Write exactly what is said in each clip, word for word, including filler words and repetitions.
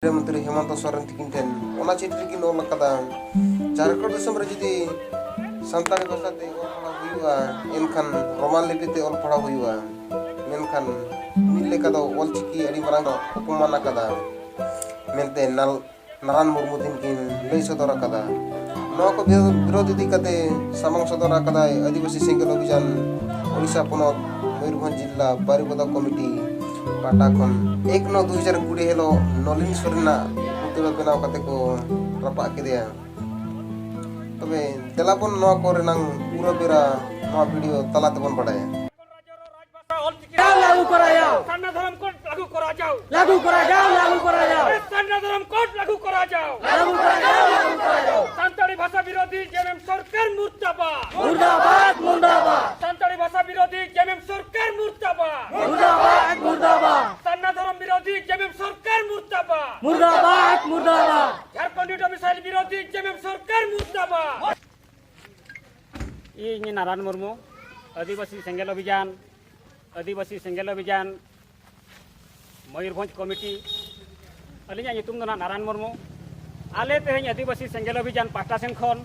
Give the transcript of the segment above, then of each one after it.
ᱢᱚᱱᱛᱨᱤ ᱦᱮᱢᱚᱱᱛᱚ ᱥᱚᱨᱮᱱ ᱛᱤᱠᱤᱱ ᱴᱷᱮᱱ ᱚᱱᱟ ᱪᱤᱴᱷᱤ ᱨᱮᱠᱤᱱ ᱚᱞ ᱟᱠᱟᱫᱟ, ᱡᱷᱟᱲᱠᱷᱚᱸᱰ ᱫᱤᱥᱚᱢ ᱨᱮ ᱡᱩᱫᱤ ᱥᱟᱱᱛᱟᱲᱤ ᱵᱷᱟᱥᱟ ᱛᱮ ᱚᱞ ᱯᱟᱲᱦᱟᱣ ᱦᱩᱭᱩᱜᱼᱟ, ᱮᱱᱠᱷᱟᱱ ᱨᱳᱢᱟᱱ ᱞᱤᱯᱤ ᱛᱮ ᱚᱞ ᱯᱟᱲᱦᱟᱣ ᱦᱩᱭᱩᱜᱼᱟ᱾ ᱢᱮᱱᱠᱷᱟᱱ ᱢᱤᱫ ᱞᱮᱠᱟ ᱫᱚ ᱚᱞᱪᱤᱠᱤ ᱟᱹᱰᱤ ᱢᱟᱨᱟᱝ ᱚᱯᱚᱢᱟᱱ ᱟᱠᱟᱫᱟ ᱢᱮᱱᱛᱮ ᱱᱟᱞ-, ᱱᱟᱨᱟᱱ ᱢᱩᱨᱢᱩ ᱛᱤᱠᱤᱱ ᱞᱟᱹᱭ ᱥᱚᱫᱚᱨ ᱟᱠᱟᱫᱟ᱾ ᱱᱚᱣᱟ ᱠᱚ ᱵᱤᱨᱳ-, ᱵᱤᱨᱳᱫᱷ ᱤᱫᱤ ᱠᱟᱛᱮ ᱥᱟᱢᱟᱝ ᱥᱚᱫᱚᱨ ᱟᱠᱟᱫᱟᱭ ᱟᱹᱫᱤᱵᱟᱹᱥᱤ ᱥᱮᱸᱜᱮᱞ ᱚᱵᱷᱤᱡᱟᱱ ᱳᱰᱤᱥᱟ ᱯᱚᱱᱚᱛ ᱢᱚᱭᱩᱨᱵᱷᱚᱸᱡᱽ ᱡᱤᱞᱟ ᱵᱟᱨᱤᱯᱚᱫᱟ ᱠᱚᱢᱤᱴᱤ ᱯᱟᱦᱴᱟ ᱠᱷᱚᱱ᱾ ᱮᱠ ᱱᱚ ᱫᱩ ᱦᱟᱡᱟᱨ ᱠᱩᱲᱤ ᱦᱤᱞᱳᱜ ᱱᱚᱞᱤᱱ ᱥᱚᱨᱮᱱᱟᱜ ᱯᱩᱛᱲᱟᱹ ᱵᱮᱱᱟᱣ ᱠᱟᱛᱮ ᱠᱚ ᱨᱟᱯᱟᱜ ᱠᱮᱫᱮᱭᱟ᱾ ᱛᱚᱵᱮ ᱫᱮᱞᱟ ᱵᱚᱱ ᱱᱚᱣᱟ ᱠᱚᱨᱮᱱᱟᱝ ᱯᱩᱨᱟᱹ ᱵᱮᱨᱟ ᱱᱚᱣᱟ ᱵᱷᱤᱰᱤᱭᱳ ᱛᱟᱞᱟ ᱛᱮᱵᱚᱱ ᱵᱟᱰᱟᱭᱟ᱾ ᱞᱟᱹᱜᱩ ᱠᱚᱨᱟ ᱡᱟᱣ᱾ ᱥᱟᱨᱱᱟ ᱫᱷᱚᱨᱚᱢ ᱠᱳᱰ ᱞᱟᱹᱜᱩ ᱠᱚᱨᱟ ᱡᱟᱣ᱾ ᱞᱟᱹᱜᱩ ᱠᱚᱨᱟ ᱡᱟᱣ, ᱞᱟᱹᱜᱩ ᱠᱚᱨᱟ ᱡᱟᱣ᱾ ᱥᱟᱨᱱᱟ ᱫᱷᱚᱨᱚᱢ ᱠᱳᱰ ᱞᱟᱹᱜᱩ ᱠᱚᱨᱟ ᱡᱟᱣ᱾ ᱞᱟᱹᱜᱩ ᱠᱚᱨᱟ ᱡᱟᱣ, ᱞᱟᱹᱜᱩ ᱠᱚᱨᱟ ᱡᱟᱣ᱾ ᱥᱟᱱᱛᱟᱲᱤ ᱵᱷᱟᱥᱟ ᱵᱤᱨᱳᱫᱷᱤ ᱡᱮᱢᱮᱢ ᱥᱚᱨᱠᱟᱨ ᱢᱩᱨᱫᱟᱵᱟᱫ᱾ ᱢᱩᱨᱫᱟᱵᱟᱫ, ᱢᱩᱨᱫᱟᱵᱟᱫ᱾ ᱥᱟᱱᱛᱟᱲᱤ ᱵᱷᱟᱥᱟ ᱵᱤᱨᱳᱫᱷᱤ ᱡᱮᱢᱮᱢ ᱥᱚᱨᱠᱟᱨ ᱢᱩᱨᱫᱟᱵᱟᱫ᱾ ᱢᱩᱨᱫᱟᱵᱟᱫ, ᱢᱩᱨᱫᱟᱵᱟᱫ᱾ ᱥᱟᱨᱱᱟ ᱫᱷᱚᱨᱚᱢ ᱵᱤᱨᱳᱫᱷᱤ ᱡᱮᱢᱮᱢ ᱥᱚᱨᱠᱟᱨ ᱢᱩᱨᱫᱟᱵᱟᱫ᱾ ᱢᱩᱨᱫᱟᱵᱟᱫ, ᱢᱩᱨᱫᱟᱵᱟᱫ᱾ ᱡᱷᱟᱲᱠᱷᱚᱸᱰ ᱰᱤᱴᱳ ᱢᱤᱥᱟᱭᱤᱞ ᱵᱤᱨᱳᱫᱷᱤ ᱡᱮᱢᱮᱢ ᱥᱚᱨᱠᱟᱨ ᱢᱩᱨᱫᱟᱵᱟᱫ᱾ ᱤᱧ ᱱᱟᱨᱟᱱ ᱢᱩᱨᱢᱩ, ᱟᱹᱫᱤᱵᱟᱹᱥᱤ ᱥᱮᱸᱜᱮᱞ ᱚᱵᱷᱤᱡᱟᱱ, ᱟᱹᱫᱤᱵᱟᱹᱥᱤ ᱥᱮᱸᱜᱮᱞ ᱚᱵᱷᱤᱡᱟᱱ ᱢᱚᱭᱩᱨᱵᱷᱚᱸᱡᱽ ᱠᱚᱢᱤᱴᱤ᱾ ᱟᱹᱞᱤᱧᱟᱜ ᱧᱩᱛᱩᱢ ᱫᱚ ᱱᱟᱜ ᱱᱟᱨᱟᱱ ᱢᱩᱨᱢᱩ᱾ ᱟᱞᱮ ᱛᱮᱦᱮᱧ ᱟᱹᱫᱤᱵᱟᱹᱥᱤ ᱥᱮᱸᱜᱮᱞ ᱚᱵᱷᱤᱡᱟᱱ ᱯᱟᱦᱴᱟ ᱥᱮᱱ ᱠᱷᱚᱱ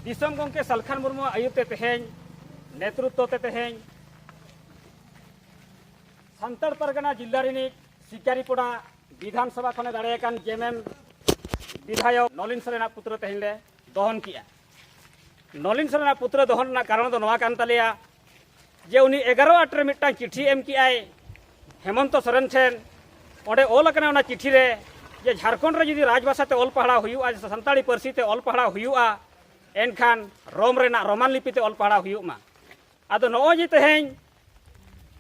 ᱫᱤᱥᱚᱢ ᱜᱚᱢᱠᱮ ᱥᱟᱞᱠᱷᱟᱱ ᱢᱩᱨᱢᱩᱣᱟᱜ ᱟᱹᱭᱩᱨ ᱛᱮ ᱛᱮᱦᱮᱧ, ᱱᱮᱛᱨᱩᱛᱛᱚ ᱛᱮ ᱛᱮᱦᱮᱧ ᱥᱟᱱᱛᱟᱲ ᱯᱟᱨᱜᱟᱱᱟ ᱡᱤᱞᱟ ᱨᱤᱱᱤᱡ ᱥᱤᱠᱟᱨᱤᱯᱚᱲᱟ ᱵᱤᱫᱷᱟᱱ ᱥᱚᱵᱷᱟ ᱠᱷᱚᱱᱮ ᱫᱟᱲᱮ ᱟᱠᱟᱱ ᱡᱮᱢᱮᱢ ᱵᱤᱫᱷᱟᱭᱚᱠ ᱱᱚᱞᱤᱱ ᱥᱚᱨᱮᱱᱟᱜ ᱯᱩᱛᱨᱟᱹ ᱛᱮᱦᱮᱧ ᱞᱮ ᱫᱚᱦᱚᱱ ᱠᱮᱜᱼᱟ᱾ ᱱᱚᱞᱤᱱ ᱥᱚᱨᱮᱱᱟᱜ ᱯᱩᱛᱨᱟᱹ ᱫᱚᱦᱚᱱ ᱨᱮᱱᱟᱜ ᱠᱟᱨᱚᱱ ᱫᱚ ᱱᱚᱣᱟ ᱠᱟᱱ ᱛᱟᱞᱮᱭᱟ ᱡᱮ ᱩᱱᱤ ᱮᱜᱟᱨᱚ ᱟᱴ ᱨᱮ ᱢᱤᱫᱴᱟᱝ ᱪᱤᱴᱷᱤ ᱮᱢ ᱠᱮᱜᱼᱟᱭ ᱦᱮᱢᱚᱱᱛᱚ ᱥᱚᱨᱮᱱ ᱴᱷᱮᱱ᱾ ᱚᱸᱰᱮ ᱚᱞ ᱟᱠᱟᱱᱟ ᱚᱱᱟ ᱪᱤᱴᱷᱤ ᱨᱮ ᱡᱮ ᱡᱷᱟᱲᱠᱷᱚᱸᱰ ᱨᱮ ᱡᱩᱫᱤ ᱨᱟᱡᱽ ᱵᱷᱟᱥᱟ ᱛᱮ ᱚᱞ ᱯᱟᱲᱦᱟᱣ ᱦᱩᱭᱩᱜᱼᱟ, ᱥᱟᱱᱛᱟᱲᱤ ᱯᱟᱹᱨᱥᱤ ᱛᱮ ᱚᱞ ᱯᱟᱲᱦᱟᱣ ᱦᱩᱭᱩᱜᱼᱟ, ᱮᱱᱠᱷᱟᱱ ᱨᱳᱢ ᱨᱮᱱᱟᱜ ᱨᱳᱢᱟᱱ ᱞᱤᱯᱤ ᱛᱮ ᱚᱞ ᱯᱟᱲᱦᱟᱣ ᱦᱩᱭᱩᱜ ᱢᱟ᱾ ᱟᱫᱚ ᱱᱚᱜᱼᱚᱭ ᱡᱮ ᱛᱮᱦᱮᱧ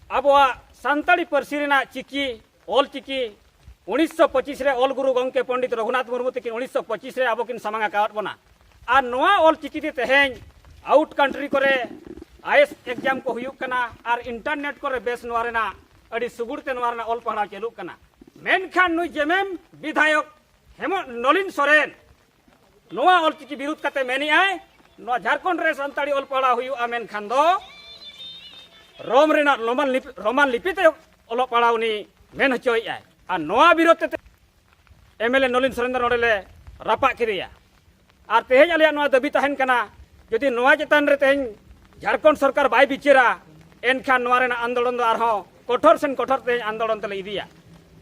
ᱟᱵᱚᱣᱟᱜ ᱥᱟᱱᱛᱟᱲᱤ ᱯᱟᱹᱨᱥᱤ ᱨᱮᱱᱟᱜ ᱪᱤᱠᱤ, ᱚᱞ ᱪᱤᱠᱤ ᱩᱱᱤᱥᱥᱚ ᱯᱚᱸᱪᱤᱥ ᱨᱮ ᱚᱞ ᱜᱩᱨᱩ ᱜᱚᱢᱠᱮ ᱯᱚᱱᱰᱤᱛ ᱨᱚᱜᱷᱩᱱᱟᱛᱷ ᱢᱩᱨᱢᱩ ᱛᱤᱠᱤᱱ ᱩᱱᱤᱥᱥᱚ ᱯᱚᱸᱪᱤᱥ ᱨᱮ ᱟᱵᱚ ᱠᱤᱱ ᱥᱟᱢᱟᱝ ᱟᱠᱟᱣᱟᱫ ᱵᱚᱱᱟ᱾ ᱟᱨ ᱱᱚᱣᱟ ᱚᱞ ᱪᱤᱠᱤ ᱛᱮ ᱛᱮᱦᱮᱧ ᱟᱣᱩᱴ ᱠᱟᱱᱴᱨᱤ ᱠᱚᱨᱮ ᱟᱭᱮᱥ ᱮᱠᱡᱟᱢ ᱠᱚ ᱦᱩᱭᱩᱜ ᱠᱟᱱᱟ ᱟᱨ ᱤᱱᱴᱟᱨᱱᱮᱴ ᱠᱚᱨᱮ ᱵᱮᱥ ᱱᱚᱣᱟ ᱨᱮᱱᱟᱜ ᱟᱹᱰᱤ ᱥᱩᱜᱩᱲ ᱛᱮ ᱱᱚᱣᱟ ᱨᱮᱱᱟᱜ ᱚᱞ ᱯᱟᱲᱦᱟᱣ ᱪᱟᱹᱞᱩᱜ ᱠᱟᱱᱟ᱾ ᱢᱮᱱᱠᱷᱟᱱ ᱱᱩᱭ ᱡᱮᱢᱮᱢ ᱵᱤᱫᱷᱟᱭᱚᱠ ᱦᱮᱢᱚ ᱱᱚᱞᱤᱱ ᱥᱚᱨᱮᱱ ᱱᱚᱣᱟ ᱚᱞᱪᱤᱠᱤ ᱵᱤᱨᱩᱫᱷ ᱠᱟᱛᱮ ᱢᱮᱱᱮᱜᱼᱟᱭ, ᱱᱚᱣᱟ ᱡᱷᱟᱲᱠᱷᱚᱸᱰ ᱨᱮ ᱥᱟᱱᱛᱟᱲᱤ ᱚᱞ ᱯᱟᱲᱦᱟᱣ ᱦᱩᱭᱩᱜᱼᱟ, ᱢᱮᱱᱠᱷᱟᱱ ᱫᱚ ᱨᱳᱢ ᱨᱮᱱᱟᱜ ᱨᱳᱢᱟᱱ ᱞᱤᱯᱤ, ᱨᱳᱢᱟᱱ ᱞᱤᱯᱤ ᱛᱮ ᱚᱞᱚᱜ ᱯᱟᱲᱦᱟᱣ ᱩᱱᱤ ᱢᱮᱱ ᱦᱚᱪᱚᱭᱮᱫᱼᱟᱭ᱾ ᱟᱨ ᱱᱚᱣᱟ ᱵᱤᱨᱳᱫᱷ ᱛᱮ ᱮᱢ ᱮᱞ ᱮ ᱱᱚᱞᱤᱱ ᱥᱚᱨᱮᱱ ᱫᱚ ᱱᱚᱰᱮ ᱞᱮ ᱨᱟᱯᱟᱜ ᱠᱮᱫᱮᱭᱟ᱾ ᱟᱨ ᱛᱮᱦᱮᱧ ᱟᱞᱮᱭᱟᱜ ᱱᱚᱣᱟ ᱫᱟᱹᱵᱤ ᱛᱟᱦᱮᱱ ᱠᱟᱱᱟ, ᱡᱩᱫᱤ ᱱᱚᱣᱟ ᱪᱮᱛᱟᱱ ᱨᱮ ᱛᱮᱦᱮᱧ ᱡᱷᱟᱲᱠᱷᱚᱸᱰ ᱥᱚᱨᱠᱟᱨ ᱵᱟᱭ ᱵᱤᱪᱟᱹᱨᱟ, ᱮᱱᱠᱷᱟᱱ ᱱᱚᱣᱟ ᱨᱮᱱᱟᱜ ᱟᱱᱫᱳᱞᱚᱱ ᱫᱚ ᱟᱨᱦᱚᱸ ᱠᱚᱴᱷᱳᱨ ᱥᱮᱱ ᱠᱚᱴᱷᱳᱨ ᱛᱮᱦᱮᱧ ᱟᱱᱫᱳᱞᱚᱱ ᱛᱮᱞᱮ ᱤᱫᱤᱭᱟ᱾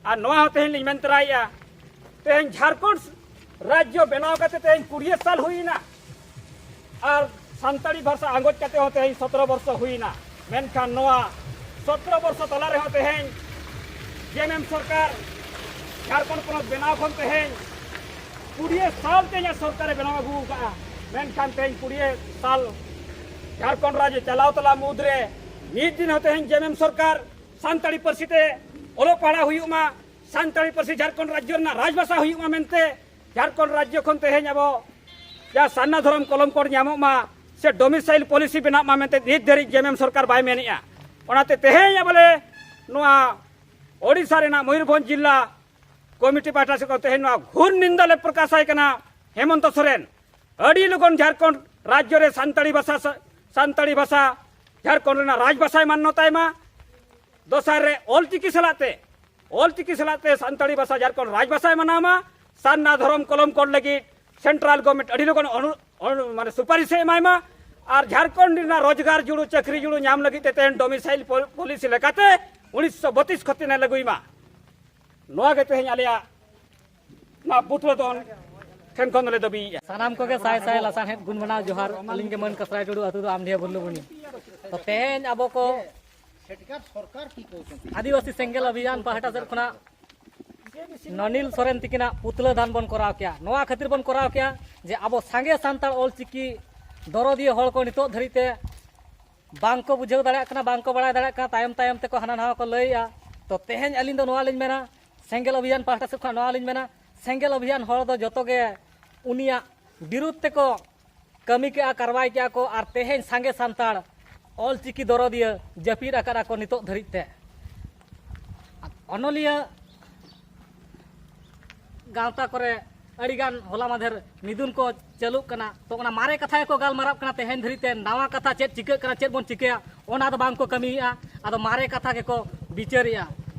ᱟᱨ ᱱᱚᱣᱟ ᱦᱚᱸ ᱛᱮᱦᱮᱧ ᱞᱤᱧ ᱢᱮᱱ ᱛᱚᱨᱟᱭᱮᱫᱼᱟ, ᱛᱮᱦᱮᱧ ᱡᱷᱟᱲᱠᱷᱚᱸᱰ ᱨᱟᱡᱽᱡᱚ ᱵᱮᱱᱟᱣ ᱠᱟᱛᱮ ᱛᱮᱦᱮᱧ ᱠᱩᱲᱤ ᱥᱟᱞ ᱦᱩᱭᱮᱱᱟ, ᱟᱨ ᱥᱟᱱᱛᱟᱲᱤ ᱵᱷᱟᱥᱟ ᱟᱸᱜᱚᱪ ᱠᱟᱛᱮ ᱦᱚᱸ ᱛᱮᱦᱮᱧ ᱥᱚᱛᱨᱚ ᱵᱚᱨᱥᱚ ᱦᱩᱭᱮᱱᱟ᱾ ᱢᱮᱱᱠᱷᱟᱱ ᱱᱚᱣᱟ ᱥᱚᱛᱨᱚ ᱵᱚᱨᱥᱚ ᱛᱟᱞᱟ ᱨᱮᱦᱚᱸ ᱛᱮᱦᱮᱧ ᱡᱮ ᱮᱢ ᱮᱢ ᱥᱚᱨᱠᱟᱨ ᱡᱷᱟᱲᱠᱷᱚᱸᱰ ᱯᱚᱱᱚᱛ ᱵᱮᱱᱟᱣ ᱠᱷᱚᱱ ᱛᱮᱦᱮᱧ ᱠᱩᱲᱤ ᱥᱟᱞ ᱛᱮᱦᱮᱧ ᱥᱚᱨᱠᱟᱨᱮ ᱵᱮᱱᱟᱣ ᱟᱹᱜᱩ ᱟᱠᱟᱫᱼᱟ᱾ ᱢᱮᱱᱠᱷᱟᱱ ᱛᱮᱦᱮᱧ ᱠᱩᱲᱤ ᱥᱟᱞ ᱡᱷᱟᱲᱠᱷᱚᱸᱰ ᱨᱟᱡᱽ ᱪᱟᱞᱟᱣ ᱛᱟᱞᱟ ᱢᱩᱫᱽᱨᱮ ᱢᱤᱫ ᱫᱤᱱ ᱦᱚᱸ ᱛᱮᱦᱮᱧ ᱡᱮ ᱮᱢ ᱮᱢ ᱥᱚᱨᱠᱟᱨ ᱥᱟᱱᱛᱟᱲᱤ ᱯᱟᱹᱨᱥᱤ ᱛᱮ ᱚᱞᱚᱜ ᱯᱟᱲᱦᱟᱣ ᱦᱩᱭᱩᱜ ᱢᱟ, ᱥᱟᱱᱛᱟᱲᱤ ᱯᱟᱹᱨᱥᱤ ᱡᱷᱟᱲᱠᱷᱚᱸᱰ ᱨᱟᱡᱽᱡᱚ ᱨᱮᱱᱟᱜ ᱨᱟᱡᱽᱵᱷᱟᱥᱟ ᱦᱩᱭᱩᱜ ᱢᱟ ᱢᱮᱱᱛᱮ ᱡᱷᱟᱲᱠᱷᱚᱸᱰ ᱨᱟᱡᱽᱡᱚ ᱠᱷᱚᱱ ᱛᱮᱦᱮᱧ ᱟᱵᱚ ᱡᱟᱦᱟᱸ ᱥᱟᱨᱱᱟ ᱫᱷᱚᱨᱚᱢ ᱠᱚᱞᱚᱢ ᱠᱳᱰ ᱧᱟᱢᱚᱜ ᱢᱟ ᱥᱮ domicile policy ᱵᱮᱱᱟᱜ ᱢᱟ ᱢᱮᱱᱛᱮ ᱱᱤᱛ ᱫᱷᱟᱹᱨᱤᱡ ᱡᱮ ᱮᱢ ᱮᱢ ᱥᱚᱨᱠᱟᱨ ᱵᱟᱭ ᱢᱮᱱᱮᱜᱼᱟ᱾ ᱚᱱᱟᱛᱮ ᱛᱮᱦᱮᱧ ᱟᱵᱚᱞᱮ ᱱᱚᱣᱟ ᱳᱰᱤᱥᱟ ᱨᱮᱱᱟᱜ ᱢᱚᱭᱩᱨᱵᱷᱚᱸᱡᱽ ᱡᱤᱞᱟ ᱠᱚᱢᱤᱴᱤ ᱯᱟᱦᱴᱟ ᱥᱮᱫ ᱠᱷᱚᱱ ᱛᱮᱦᱮᱧ ᱱᱚᱣᱟ ᱜᱷᱳᱨ ᱱᱤᱱᱫᱟ ᱞᱮ ᱯᱨᱚᱠᱟᱥᱟᱭ ᱠᱟᱱᱟ ᱦᱮᱢᱚᱱᱛᱚ ᱥᱚᱨᱮᱱ᱾ ᱟᱹᱰᱤ ᱞᱚᱜᱚᱱ ᱡᱷᱟᱲᱠᱷᱚᱸᱰ ᱨᱟᱡᱽᱡᱚ ᱨᱮ ᱥᱟᱱᱛᱟᱲᱤ ᱵᱷᱟᱥᱟ, ᱥᱟᱱᱛᱟᱲᱤ ᱵᱷᱟᱥᱟ ᱡᱷᱟᱲᱠᱷᱚᱸᱰ ᱨᱮᱱᱟᱜ ᱨᱟᱡᱽᱵᱷᱟᱥᱟᱭ ᱢᱟᱱᱱᱚᱛᱟᱭ ᱢᱟ᱾ ᱫᱚᱥᱟᱨ ᱨᱮ ᱚᱞᱪᱤᱠᱤ ᱥᱟᱞᱟᱜ ᱛᱮ, ᱚᱞᱪᱤᱠᱤ ᱥᱟᱞᱟᱜ ᱛᱮ ᱥᱟᱱᱛᱟᱲᱤ ᱵᱷᱟᱥᱟ ᱡᱷᱟᱲᱠᱷᱚᱸᱰ ᱨᱟᱡᱽᱵᱷᱟᱥᱟᱭ ᱢᱟᱱᱟᱣ ᱢᱟ᱾ ᱥᱟᱨᱱᱟ ᱫᱷᱚᱨᱚᱢ ᱠᱚᱞᱚᱢ ᱠᱳᱰ ᱞᱟᱹᱜᱤᱫ ᱥᱮᱱᱴᱨᱟᱞ ᱜᱚᱵᱷᱚᱨᱱᱢᱮᱱᱴ ᱟᱹᱰᱤ ᱞᱚᱜᱚᱱ ᱚᱱᱩ-, ᱚᱱᱩ-, ᱢᱟᱱᱮ ᱥᱩᱯᱟᱨᱤᱥ ᱮ ᱮᱢᱟᱭ ᱢᱟ᱾ ᱟᱨ ᱡᱷᱟᱲᱠᱷᱚᱸᱰ ᱨᱮᱱᱟᱜ ᱨᱳᱡᱽᱜᱟᱨ ᱡᱩᱲᱩ, ᱪᱟᱹᱠᱨᱤ ᱡᱩᱲᱩ ᱧᱟᱢ ᱞᱟᱹᱜᱤᱫ ᱛᱮ ᱛᱮᱦᱮᱧ domicile ᱯᱚ-, policy ᱞᱮᱠᱟᱛᱮ ᱩᱱᱤᱥᱥᱚ ᱵᱚᱛᱤᱥ ᱠᱷᱚᱛᱤᱱᱮ ᱞᱟᱹᱜᱩᱭ ᱢᱟ᱾ ᱱᱚᱣᱟ ᱜᱮ ᱛᱮᱦᱮᱧ ᱟᱞᱮᱭᱟᱜ ᱱᱚᱣᱟ ᱯᱩᱛᱞᱟᱹ ᱫᱚᱱ ᱴᱷᱮᱱ ᱠᱷᱚᱱ ᱫᱚᱞᱮ ᱫᱟᱹᱵᱤᱭᱮᱫᱼᱟ᱾ ᱥᱟᱱᱟᱢ ᱠᱚᱜᱮ ᱥᱟᱭ ᱥᱟᱭ ᱞᱟᱥᱟᱲᱦᱮᱫ ᱜᱩᱱ ᱢᱟᱱᱟᱣ ᱡᱚᱦᱟᱨ᱾ ᱟᱹᱞᱤᱧ ᱜᱮ ᱢᱟᱹᱱ ᱠᱟᱥᱨᱟᱭ ᱴᱩᱰᱩ, ᱟᱹᱛᱩ ᱫᱚ ᱟᱢᱰᱤᱦᱟ ᱵᱩᱨᱞᱩᱵᱩᱱᱤ᱾ ᱛᱚ ᱛᱮᱦᱮᱧ ᱟᱵᱚ ᱠᱚ ᱥᱮᱴᱠᱟᱨ ᱥᱚᱨᱠᱟᱨ ᱠᱤ ᱠᱚ ᱟᱹᱫᱤᱵᱟᱹᱥᱤ ᱥᱮᱸᱜᱮᱞ ᱚᱵᱷᱤᱭᱟᱱ ᱯᱟᱦᱴᱟ ᱥᱮᱫ ᱠᱷᱚᱱᱟᱜ ᱱᱚᱱᱤᱞ ᱥᱚᱨᱮᱱ ᱛᱤᱠᱤᱱᱟᱜ ᱯᱩᱛᱞᱟᱹ ᱫᱟᱱ ᱵᱚᱱ ᱠᱚᱨᱟᱣ ᱠᱮᱭᱟ᱾ ᱱᱚᱣᱟ ᱠᱷᱟᱹᱛᱤᱨ ᱵᱚᱱ ᱠᱚᱨᱟᱣ ᱠᱮᱭᱟ ᱡᱮ ᱟᱵᱚ ᱥᱟᱸᱜᱮ ᱥᱟᱱᱛᱟᱲ ᱚᱞᱪᱤᱠᱤ ᱫᱚᱨᱚᱫᱤᱭᱟᱹ ᱦᱚᱲ ᱠᱚ ᱱᱤᱛᱚᱜ ᱫᱷᱟᱹᱨᱤᱡ ᱛᱮ ᱵᱟᱝ ᱠᱚ ᱵᱩᱡᱷᱟᱹᱣ ᱫᱟᱲᱮᱭᱟᱜ ᱠᱟᱱᱟ, ᱵᱟᱝ ᱠᱚ ᱵᱟᱲᱟᱭ ᱫᱟᱲᱮᱭᱟᱜ ᱠᱟᱱᱟ, ᱛᱟᱭᱚᱢ ᱛᱟᱭᱚᱢ ᱛᱮᱠᱚ ᱦᱟᱱᱟ ᱱᱟᱣᱟ ᱠᱚ ᱞᱟᱹᱭᱮᱜᱼᱟ᱾ ᱛᱚ ᱛᱮᱦᱮᱧ ᱟᱹᱞᱤᱧ ᱫᱚ ᱱᱚᱣᱟ ᱞᱤᱧ ᱢᱮᱱᱟ, ᱥᱮᱸᱜᱮᱞ ᱚᱵᱷᱤᱭᱟᱱ ᱯᱟᱦᱴᱟ ᱥᱮᱫ ᱠᱷᱚᱱ ᱱᱚᱣᱟ ᱞᱤᱧ ᱢᱮᱱᱟ, ᱥᱮᱸᱜᱮᱞ ᱚᱵᱷᱤᱭᱟᱱ ᱦᱚᱲ ᱫᱚ ᱡᱚᱛᱚ ᱜᱮ ᱩᱱᱤᱭᱟᱜ ᱵᱤᱨᱩᱫᱷ ᱛᱮᱠᱚ ᱠᱟᱹᱢᱤ ᱠᱮᱜᱼᱟ, ᱠᱟᱨᱣᱟᱭ ᱠᱮᱜᱼᱟ ᱠᱚ, ᱟᱨ ᱛᱮᱦᱮᱧ ᱥᱟᱸᱜᱮ ᱥᱟᱱᱛᱟᱲ ᱚᱞᱪᱤᱠᱤ ᱫᱚᱨᱚᱫᱤᱭᱟᱹ ᱡᱟᱹᱯᱤᱫ ᱟᱠᱟᱫᱼᱟ ᱠᱚ ᱱᱤᱛᱚᱜ ᱫᱷᱟᱹᱨᱤᱡ ᱛᱮ᱾ ᱚᱱᱚᱞᱤᱭᱟᱹ ᱜᱟᱶᱛᱟ ᱠᱚᱨᱮ ᱟᱹᱰᱤᱜᱟᱱ ᱦᱚᱞᱟ ᱢᱟᱫᱷᱮᱨ ᱢᱤᱫᱩᱱ ᱠᱚ ᱪᱟᱹᱞᱩᱜ ᱠᱟᱱᱟ, ᱛᱚ ᱚᱱᱟ ᱢᱟᱨᱮ ᱠᱟᱛᱷᱟ ᱜᱮᱠᱚ ᱜᱟᱞᱢᱟᱨᱟᱜ ᱠᱟᱱᱟ᱾ ᱛᱮᱦᱮᱧ ᱫᱷᱟᱹᱨᱤᱡ ᱛᱮ ᱱᱟᱣᱟ ᱠᱟᱛᱷᱟ ᱪᱮᱫ ᱪᱤᱠᱟᱹᱜ ᱠᱟᱱᱟ, ᱪᱮᱫ ᱵᱚᱱ ᱪᱤᱠᱟᱹᱭᱟ, ᱚᱱᱟ ᱫᱚ ᱵᱟᱝ ᱠᱚ ᱠᱟᱹᱢᱤᱭᱮᱜᱼᱟ, ᱟᱫᱚ ᱢᱟᱨᱮ ᱠᱟᱛᱷᱟ ᱜᱮᱠᱚ ᱵᱤᱪᱟᱹᱨᱮᱜᱼᱟ᱾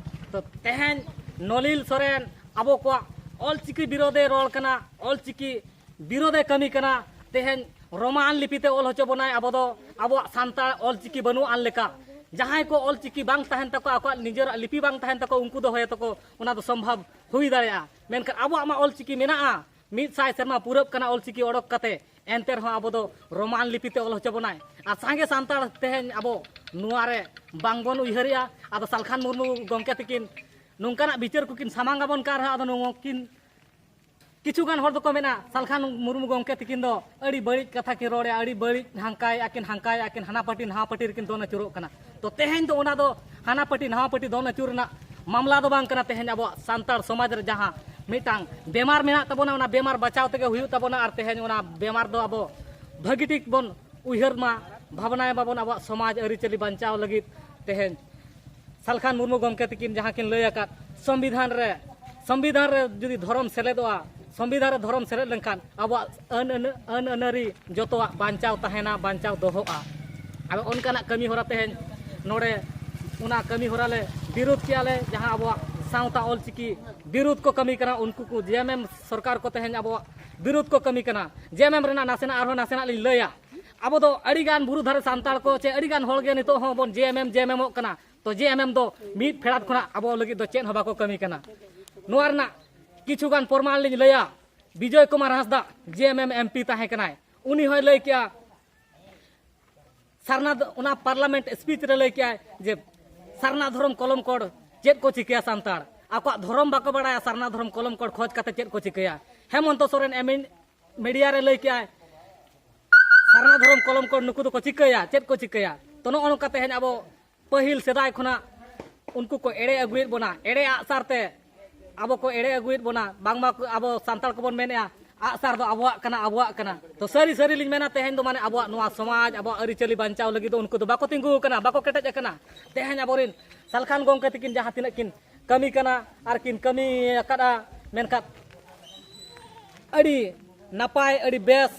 ᱛᱚ ᱛᱮᱦᱮᱧ ᱱᱚᱞᱤᱞ ᱥᱚᱨᱮᱱ ᱟᱵᱚ ᱠᱚᱣᱟᱜ ᱚᱞᱪᱤᱠᱤ ᱵᱤᱨᱳᱫᱷᱮ ᱨᱚᱲ ᱠᱟᱱᱟ, ᱚᱞᱪᱤᱠᱤ ᱵᱤᱨᱳᱫᱷᱮ ᱠᱟᱹᱢᱤ ᱠᱟᱱᱟ᱾ ᱛᱮᱦᱮᱧ ᱨᱳᱢᱟᱱ ᱞᱤᱯᱤ ᱛᱮ ᱚᱞ ᱦᱚᱪᱚ ᱵᱚᱱᱟᱭ᱾ ᱟᱵᱚ ᱫᱚ ᱟᱵᱚᱣᱟᱜ ᱥᱟᱱᱛᱟᱲ ᱚᱞᱪᱤᱠᱤ ᱵᱟᱹᱱᱩᱜ ᱟᱱ ᱞᱮᱠᱟ᱾ ᱡᱟᱦᱟᱸᱭ ᱠᱚ ᱚᱞᱪᱤᱠᱤ ᱵᱟᱝ ᱛᱟᱦᱮᱱ ᱛᱟᱠᱚᱣᱟ, ᱟᱠᱚᱣᱟᱜ ᱱᱤᱡᱮᱨᱟᱜ ᱞᱤᱯᱤ ᱵᱟᱝ ᱛᱟᱦᱮᱱ ᱛᱟᱠᱚᱣᱟ, ᱩᱱᱠᱩ ᱫᱚ ᱦᱚᱭᱛᱳ ᱠᱚ ᱚᱱᱟ ᱫᱚ ᱥᱚᱢᱵᱷᱚᱵ ᱦᱩᱭ ᱫᱟᱲᱮᱭᱟᱜᱼᱟ, ᱢᱮᱱᱠᱷᱟᱱ ᱟᱵᱚᱣᱟᱜ ᱢᱟ ᱚᱞᱪᱤᱠᱤ ᱢᱮᱱᱟᱜᱼᱟ, ᱢᱤᱫ ᱥᱟᱭ ᱥᱮᱨᱢᱟ ᱯᱩᱨᱟᱹᱜ ᱠᱟᱱᱟ ᱚᱞᱪᱤᱠᱤ ᱚᱰᱚᱠ ᱠᱟᱛᱮ, ᱮᱱᱛᱮ ᱨᱮᱦᱚᱸ ᱟᱵᱚ ᱫᱚ ᱨᱳᱢᱟᱱ ᱞᱤᱯᱤ ᱛᱮ ᱚᱞ ᱦᱚᱪᱚ ᱵᱚᱱᱟᱭ᱾ ᱟᱨ ᱥᱟᱸᱜᱮ ᱥᱟᱱᱛᱟᱲ ᱛᱮᱦᱮᱧ ᱟᱵᱚ ᱱᱚᱣᱟ ᱨᱮ ᱵᱟᱝᱵᱚᱱ ᱩᱭᱦᱟᱹᱨᱮᱜᱼᱟ᱾ ᱟᱫᱚ ᱥᱟᱞᱠᱷᱟᱱ ᱢᱩᱨᱢᱩ ᱜᱚᱢᱠᱮ ᱛᱤᱠᱤᱱ ᱱᱚᱝᱠᱟᱱᱟᱜ ᱵᱤᱪᱟᱹᱨ ᱠᱚᱠᱤᱱ ᱥᱟᱢᱟᱝ ᱟᱵᱚᱱ ᱠᱟᱱ ᱨᱮᱦᱚᱸ, ᱟᱫᱚ ᱱᱚᱣᱟ ᱠᱤᱱ ᱠᱤᱪᱷᱩ ᱜᱟᱱ ᱦᱚᱲ ᱫᱚᱠᱚ ᱢᱮᱱᱟ, ᱥᱟᱞᱠᱷᱟᱱ ᱢᱩᱨᱢᱩ ᱜᱚᱢᱠᱮ ᱛᱤᱠᱤᱱ ᱫᱚ ᱟᱹᱰᱤ ᱵᱟᱹᱲᱤᱡ ᱠᱟᱛᱷᱟ ᱠᱤᱱ ᱨᱚᱲᱮᱜᱼᱟ, ᱟᱹᱰᱤ ᱵᱟᱹᱲᱤᱡ, ᱦᱟᱱᱠᱟᱭᱮᱜᱼᱟ ᱠᱤᱱ, ᱦᱟᱱᱠᱟᱭᱮᱜᱼᱟ ᱠᱤᱱ, ᱦᱟᱱᱟ ᱯᱟᱹᱴᱤ ᱱᱟᱣᱟ ᱯᱟᱹᱴᱤ ᱨᱮᱠᱤᱱ ᱫᱚᱱ ᱟᱹᱪᱩᱨᱚᱜ ᱠᱟᱱᱟ᱾ ᱛᱚ ᱛᱮᱦᱮᱧ ᱫᱚ ᱚᱱᱟ ᱫᱚ ᱦᱟᱱᱟ ᱯᱟᱹᱴᱤ ᱱᱟᱣᱟ ᱯᱟᱹᱴᱤ ᱫᱚᱱ ᱟᱹᱪᱩᱨ ᱨᱮᱱᱟᱜ ᱢᱟᱢᱞᱟ ᱫᱚ ᱵᱟᱝ ᱠᱟᱱᱟ᱾ ᱛᱮᱦᱮᱧ ᱟᱵᱚᱣᱟᱜ ᱥᱟᱱᱛᱟᱲ ᱥᱚᱢᱟᱡᱽ ᱨᱮ ᱡᱟᱦᱟᱸ ᱢᱤᱫᱴᱟᱝ ᱵᱮᱢᱟᱨ ᱢᱮᱱᱟᱜ ᱛᱟᱵᱚᱱᱟ, ᱚᱱᱟ ᱵᱮᱢᱟᱨ ᱵᱟᱪᱟᱣ ᱛᱮᱜᱮ ᱦᱩᱭᱩᱜ ᱛᱟᱵᱚᱱᱟ᱾ ᱟᱨ ᱛᱮᱦᱮᱧ ᱚᱱᱟ ᱵᱮᱢᱟᱨ ᱫᱚ ᱟᱵᱚ ᱵᱷᱟᱹᱜᱤ ᱴᱷᱤᱠ ᱵᱚᱱ ᱩᱭᱦᱟᱹᱨ ᱢᱟ, ᱵᱷᱟᱵᱽᱱᱟᱭ ᱢᱟᱵᱚᱱ ᱟᱵᱚᱣᱟᱜ ᱥᱚᱢᱟᱡᱽ ᱟᱹᱨᱤᱪᱟᱹᱞᱤ ᱵᱟᱧᱪᱟᱣ ᱞᱟᱹᱜᱤᱫ᱾ ᱛᱮᱦᱮᱧ ᱥᱟᱞᱠᱷᱟᱱ ᱢᱩᱨᱢᱩ ᱜᱚᱢᱠᱮ ᱛᱤᱠᱤᱱ ᱡᱟᱦᱟᱸ ᱠᱤᱱ ᱞᱟᱹᱭ ᱟᱠᱟᱫ, ᱥᱚᱝᱵᱤᱫᱷᱟᱱ ᱨᱮ, ᱥᱚᱝᱵᱤᱫᱷᱟᱱ ᱨᱮ ᱡᱩᱫᱤ ᱫᱷᱚᱨᱚᱢ ᱥᱮᱞᱮᱫᱚᱜᱼᱟ, ᱥᱚᱝᱵᱤᱫᱷᱟᱱ ᱨᱮ ᱫᱷᱚᱨᱚᱢ ᱥᱮᱞᱮᱫ ᱞᱮᱱᱠᱷᱟᱱ ᱟᱵᱚᱣᱟᱜ ᱟᱹᱱ, ᱟᱹᱱ, ᱟᱹᱱ ᱟᱹᱱᱟᱹᱨᱤ ᱡᱚᱛᱚᱣᱟᱜ ᱵᱟᱧᱪᱟᱣ ᱛᱟᱦᱮᱱᱟ, ᱵᱟᱧᱪᱟᱣ ᱫᱚᱦᱚᱜᱼᱟ᱾ ᱟᱫᱚ ᱚᱱᱠᱟᱱᱟᱜ ᱠᱟᱹᱢᱤ ᱦᱚᱨᱟ ᱛᱮᱦᱮᱧ ᱱᱚᱰᱮ ᱚᱱᱟ ᱠᱟᱹᱢᱤ ᱦᱚᱨᱟ ᱞᱮ ᱵᱤᱨᱳᱫ ᱠᱮᱜᱼᱟ ᱞᱮ, ᱡᱟᱦᱟᱸ ᱟᱵᱚᱣᱟᱜ ᱥᱟᱶᱛᱟ ᱚᱞᱪᱤᱠᱤ ᱵᱤᱨᱳᱫ ᱠᱚ ᱠᱟᱹᱢᱤ ᱠᱟᱱᱟ, ᱩᱱᱠᱩ ᱠᱚ ᱡᱮ ᱮᱢ ᱮᱢ ᱥᱚᱨᱠᱟᱨ ᱠᱚ ᱛᱮᱦᱮᱧ ᱟᱵᱚᱣᱟᱜ ᱵᱤᱨᱳᱫ ᱠᱚ ᱠᱟᱹᱢᱤ ᱠᱟᱱᱟ᱾ ᱡᱮ ᱮᱢ ᱮᱢ ᱨᱮᱱᱟᱜ ᱱᱟᱥᱮᱱᱟᱜ ᱟᱨᱦᱚᱸ ᱱᱟᱥᱮᱱᱟᱜ ᱞᱤᱧ ᱞᱟᱹᱭᱟ᱾ ᱟᱵᱚ ᱫᱚ ᱟᱹᱰᱤᱜᱟᱱ ᱵᱩᱨᱩ ᱫᱷᱟᱨᱮ ᱥᱟᱱᱛᱟᱲ ᱠᱚ ᱪᱮ ᱟᱹᱰᱤᱜᱟᱱ ᱦᱚᱲ ᱜᱮ ᱱᱤᱛᱚᱜ ᱦᱚᱸ ᱵᱚᱱ ᱡᱮ ᱮᱢ ᱮᱢ, ᱡᱮ ᱮᱢ ᱮᱢᱚᱜ ᱠᱟᱱᱟ᱾ ᱛᱚ ᱡᱮ ᱮᱢ ᱮᱢ ᱫᱚ ᱢᱤᱫ ᱯᱷᱮᱰᱟᱛ ᱠᱷᱚᱱᱟᱜ ᱟᱵᱚ ᱞᱟᱹᱜᱤᱫ ᱫᱚ ᱪᱮᱫ ᱦᱚᱸ ᱵᱟᱠᱚ ᱠᱟᱹᱢᱤ ᱠᱟᱱᱟ᱾ ᱱᱚᱣᱟ ᱨᱮᱱᱟᱜ ᱠᱤᱪᱷᱩ ᱜᱟᱱ ᱯᱨᱚᱢᱟᱱ ᱞᱤᱧ ᱞᱟᱹᱭᱟ᱾ ᱵᱤᱡᱚᱭ ᱠᱩᱢᱟᱨ ᱦᱟᱸᱥᱫᱟ ᱡᱮ ᱮᱢ ᱮᱢ ᱮᱢ ᱯᱤ ᱛᱟᱦᱮᱸ ᱠᱟᱱᱟᱭ, ᱩᱱᱤ ᱦᱚᱸᱭ ᱞᱟᱹᱭ ᱠᱮᱜᱼᱟ, ᱥᱟᱨᱱᱟ ᱫᱚ, ᱚᱱᱟ ᱯᱟᱨᱞᱟᱢᱮᱱᱴ ᱥᱯᱤᱪ ᱨᱮ ᱞᱟᱹᱭ ᱠᱮᱜᱼᱟᱭ ᱡᱮ ᱥᱟᱨᱱᱟ ᱫᱷᱚᱨᱚᱢ ᱠᱚᱞᱚᱢ ᱠᱚᱲ ᱪᱮᱫ ᱠᱚ ᱪᱤᱠᱟᱹᱭᱟ ᱥᱟᱱᱛᱟᱲ, ᱟᱠᱚᱣᱟᱜ ᱫᱷᱚᱨᱚᱢ ᱵᱟᱠᱚ ᱵᱟᱲᱟᱭᱟ, ᱥᱟᱨᱱᱟ ᱫᱷᱚᱨᱚᱢ ᱠᱚᱞᱚᱢ ᱠᱚᱲ ᱠᱷᱚᱡᱽ ᱠᱟᱛᱮ ᱪᱮᱫ ᱠᱚ ᱪᱤᱠᱟᱹᱭᱟ᱾ ᱦᱮᱢᱚᱱᱛᱚ ᱥᱚᱨᱮᱱ ᱮᱢᱤᱱ ᱢᱤᱰᱤᱭᱟ ᱨᱮ ᱞᱟᱹᱭ ᱠᱮᱜᱼᱟᱭ, ᱥᱟᱨᱱᱟ ᱫᱷᱚᱨᱚᱢ ᱠᱚᱞᱚᱢ ᱠᱚᱲ ᱱᱩᱠᱩ ᱫᱚᱠᱚ ᱪᱤᱠᱟᱹᱭᱟ, ᱪᱮᱫ ᱠᱚ ᱪᱤᱠᱟᱹᱭᱟ? ᱛᱚ ᱱᱚᱜᱼᱚ ᱱᱚᱝᱠᱟ ᱛᱮᱦᱮᱧ ᱟᱵᱚ ᱯᱟᱹᱦᱤᱞ ᱥᱮᱫᱟᱭ ᱠᱷᱚᱱᱟᱜ ᱩᱱᱠᱩ ᱠᱚ ᱮᱲᱮ ᱟᱹᱜᱩᱭᱮᱫ ᱵᱚᱱᱟ, ᱮᱲᱮ ᱟᱜᱼᱥᱟᱨ ᱛᱮ ᱟᱵᱚ ᱠᱚ ᱮᱲᱮ ᱟᱹᱜᱩᱭᱮᱫ ᱵᱚᱱᱟ, ᱵᱟᱝᱢᱟ ᱠᱚ, ᱟᱵᱚ ᱥᱟᱱᱛᱟᱲ ᱠᱚᱵᱚᱱ ᱢᱮᱱᱮᱜᱼᱟ, ᱟᱜᱼᱥᱟᱨ ᱫᱚ ᱟᱵᱚᱣᱟᱜ ᱠᱟᱱᱟ, ᱟᱵᱚᱣᱟᱜ ᱠᱟᱱᱟ᱾ ᱛᱚ ᱥᱟᱹᱨᱤ ᱥᱟᱹᱨᱤ ᱞᱤᱧ ᱢᱮᱱᱟ, ᱛᱮᱦᱮᱧ ᱫᱚ ᱢᱟᱱᱮ ᱟᱵᱚᱣᱟᱜ ᱱᱚᱣᱟ ᱥᱚᱢᱟᱡᱽ, ᱟᱵᱚᱣᱟᱜ ᱟᱹᱨᱤᱪᱟᱹᱞᱤ ᱵᱟᱧᱪᱟᱣ ᱞᱟᱹᱜᱤᱫ ᱫᱚ ᱩᱱᱠᱩ ᱫᱚ ᱵᱟᱠᱚ ᱛᱤᱸᱜᱩ ᱟᱠᱟᱱᱟ, ᱵᱟᱠᱚ ᱠᱮᱴᱮᱡ ᱟᱠᱟᱱᱟ᱾ ᱛᱮᱦᱮᱧ ᱟᱵᱚᱨᱮᱱ ᱥᱟᱞᱠᱷᱟᱱ ᱜᱚᱢᱠᱮ ᱛᱤᱠᱤᱱ ᱡᱟᱦᱟᱸ ᱛᱤᱱᱟᱹᱜ ᱠᱤᱱ ᱠᱟᱹᱢᱤ ᱠᱟᱱᱟ ᱟᱨ ᱠᱤᱱ ᱠᱟᱹᱢᱤ ᱟᱠᱟᱫᱼᱟ, ᱢᱮᱱᱠᱷᱟᱱ ᱟᱹᱰᱤ ᱱᱟᱯᱟᱭ, ᱟᱹᱰᱤ ᱵᱮᱥ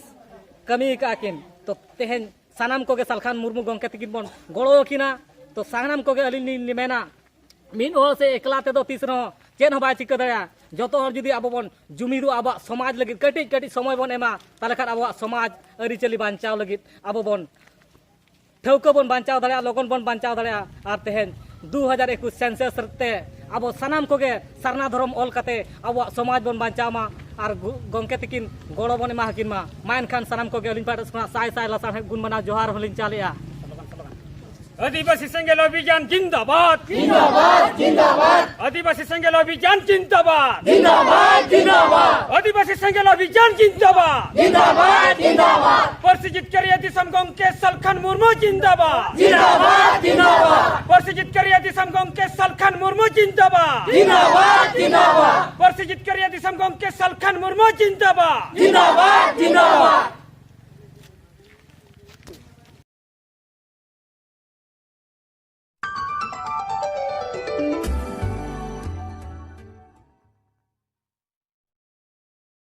ᱠᱟᱹᱢᱤ ᱟᱠᱟᱫᱼᱟ ᱠᱤᱱ᱾ ᱛᱚ ᱛᱮᱦᱮᱧ ᱥᱟᱱᱟᱢ ᱠᱚᱜᱮ ᱥᱟᱞᱠᱷᱟᱱ ᱢᱩᱨᱢᱩ ᱜᱚᱢᱠᱮ ᱛᱤᱠᱤᱱ ᱵᱚᱱ ᱜᱚᱲᱚ ᱟᱹᱠᱤᱱᱟ᱾ ᱛᱚ ᱥᱟᱱᱟᱢ ᱠᱚᱜᱮ ᱟᱹᱞᱤᱧ ᱞᱤᱧ ᱢᱮᱱᱟ, ᱢᱤᱫ ᱦᱚᱲ ᱥᱮ ᱮᱠᱞᱟ ᱛᱮᱫᱚ ᱛᱤᱥ ᱨᱮᱦᱚᱸ ᱪᱮᱫ ᱦᱚᱸ ᱵᱟᱭ ᱪᱤᱠᱟᱹ ᱫᱟᱲᱮᱭᱟᱜᱼᱟ᱾ ᱡᱚᱛᱚ ᱦᱚᱲ ᱡᱩᱫᱤ ᱟᱵᱚ ᱵᱚᱱ ᱡᱩᱢᱤᱫᱚᱜᱼᱟ, ᱟᱵᱚᱣᱟᱜ ᱥᱚᱢᱟᱡᱽ ᱞᱟᱹᱜᱤᱫ ᱠᱟᱹᱴᱤᱡ ᱠᱟᱹᱴᱤᱡ ᱥᱚᱢᱚᱭ ᱵᱚᱱ ᱮᱢᱟ, ᱛᱟᱦᱚᱞᱮ ᱠᱷᱟᱱ ᱟᱵᱚᱣᱟᱜ ᱥᱚᱢᱟᱡᱽ ᱟᱹᱨᱤᱪᱟᱹᱞᱤ ᱵᱟᱧᱪᱟᱣ ᱞᱟᱹᱜᱤᱫ ᱟᱵᱚ ᱵᱚᱱ ᱴᱷᱟᱹᱣᱠᱟᱹ ᱵᱚᱱ ᱵᱟᱧᱪᱟᱣ ᱫᱟᱲᱮᱭᱟᱜᱼᱟ, ᱞᱚᱜᱚᱱ ᱵᱚᱱ ᱵᱟᱧᱪᱟᱣ ᱫᱟᱲᱮᱭᱟᱜᱼᱟ᱾ ᱟᱨ ᱛᱮᱦᱮᱧ ᱫᱩ ᱦᱟᱡᱟᱨ ᱮᱠᱩᱥ census ᱛᱮ ᱟᱵᱚ ᱥᱟᱱᱟᱢ ᱠᱚᱜᱮ ᱥᱟᱨᱱᱟ ᱫᱷᱚᱨᱚᱢ ᱚᱞ ᱠᱟᱛᱮ ᱟᱵᱚᱣᱟᱜ ᱥᱚᱢᱟᱡᱽ ᱵᱚᱱ ᱵᱟᱧᱪᱟᱣ ᱢᱟ ᱟᱨ ᱜᱚᱢᱠᱮ ᱛᱤᱠᱤᱱ ᱜᱚᱲᱚ ᱵᱚᱱ ᱮᱢᱟ ᱦᱟᱹᱠᱤᱱ ᱢᱟ᱾ ᱢᱟ ᱮᱱᱠᱷᱟᱱ ᱥᱟᱱᱟᱢ ᱠᱚᱜᱮ ᱟᱹᱞᱤᱧ ᱯᱟᱦᱴᱟ ᱠᱷᱚᱱᱟᱜ ᱥᱟᱭ ᱥᱟᱭ ᱞᱟᱥᱟᱲᱦᱮᱫ ᱜᱩᱱ ᱢᱟᱱᱟᱣ ᱡᱚᱦᱟᱨ ᱦᱚᱸᱞᱤᱧ ᱪᱟᱞᱮᱜᱼᱟ᱾ ᱟᱹᱫᱤᱵᱟᱹᱥᱤ ᱥᱮᱸᱜᱮᱞ ᱚᱵᱷᱤᱡᱟᱱ ᱡᱤᱱᱫᱟᱵᱟᱫ᱾ ᱡᱤᱱᱫᱟᱵᱟᱫ, ᱡᱤᱱᱫᱟᱵᱟᱫ᱾ ᱟᱹᱫᱤᱵᱟᱹᱥᱤ ᱥᱮᱸᱜᱮᱞ ᱚᱵᱷᱤᱡᱟᱱ ᱡᱤᱱᱫᱟᱵᱟᱫ᱾ ᱡᱤᱱᱫᱟᱵᱟᱫ, ᱡᱤᱱᱫᱟᱵᱟᱫ᱾ ᱟᱹᱫᱤᱵᱟᱹᱥᱤ ᱥᱮᱸᱜᱮᱞ ᱚᱵᱷᱤᱡᱟᱱ ᱡᱤᱱᱫᱟᱵᱟᱫ᱾ ᱡᱤᱱᱫᱟᱵᱟᱫ, ᱡᱤᱱᱫᱟᱵᱟᱫ᱾ ᱯᱟᱹᱨᱥᱤ ᱡᱤᱛᱠᱟᱹᱨᱤᱭᱟᱹ ᱫᱤᱥᱚᱢ ᱜᱚᱢᱠᱮ ᱥᱟᱞᱠᱷᱟᱱ ᱢᱩᱨᱢᱩ ᱡᱤᱱᱫᱟᱵᱟᱫ᱾ ᱡᱤᱱᱫᱟᱵᱟᱫ, ᱡᱤᱱᱫᱟᱵᱟᱫ᱾ ᱯᱟᱹᱨᱥᱤ ᱡᱤᱛᱠᱟᱹᱨᱤᱭᱟᱹ ᱫᱤᱥᱚᱢ ᱜᱚᱢᱠᱮ ᱥᱟᱞᱠᱷᱟᱱ ᱢᱩᱨᱢᱩ ᱡᱤᱱᱫᱟᱵᱟᱫ᱾ ᱡᱤᱱᱫᱟᱵᱟᱫ, ᱡᱤᱱᱫᱟᱵᱟᱫ᱾ ᱯᱟᱹᱨᱥᱤ ᱡᱤᱛᱠᱟᱹᱨᱤᱭᱟᱹ ᱫᱤᱥᱚᱢ ᱜᱚᱢᱠᱮ ᱥᱟᱞᱠᱷᱟᱱ ᱢᱩᱨᱢᱩ ᱡᱤᱱᱫᱟᱵᱟᱫ᱾ ᱡᱤᱱᱫᱟᱵᱟᱫ, ᱡᱤᱱᱫᱟᱵᱟᱫ᱾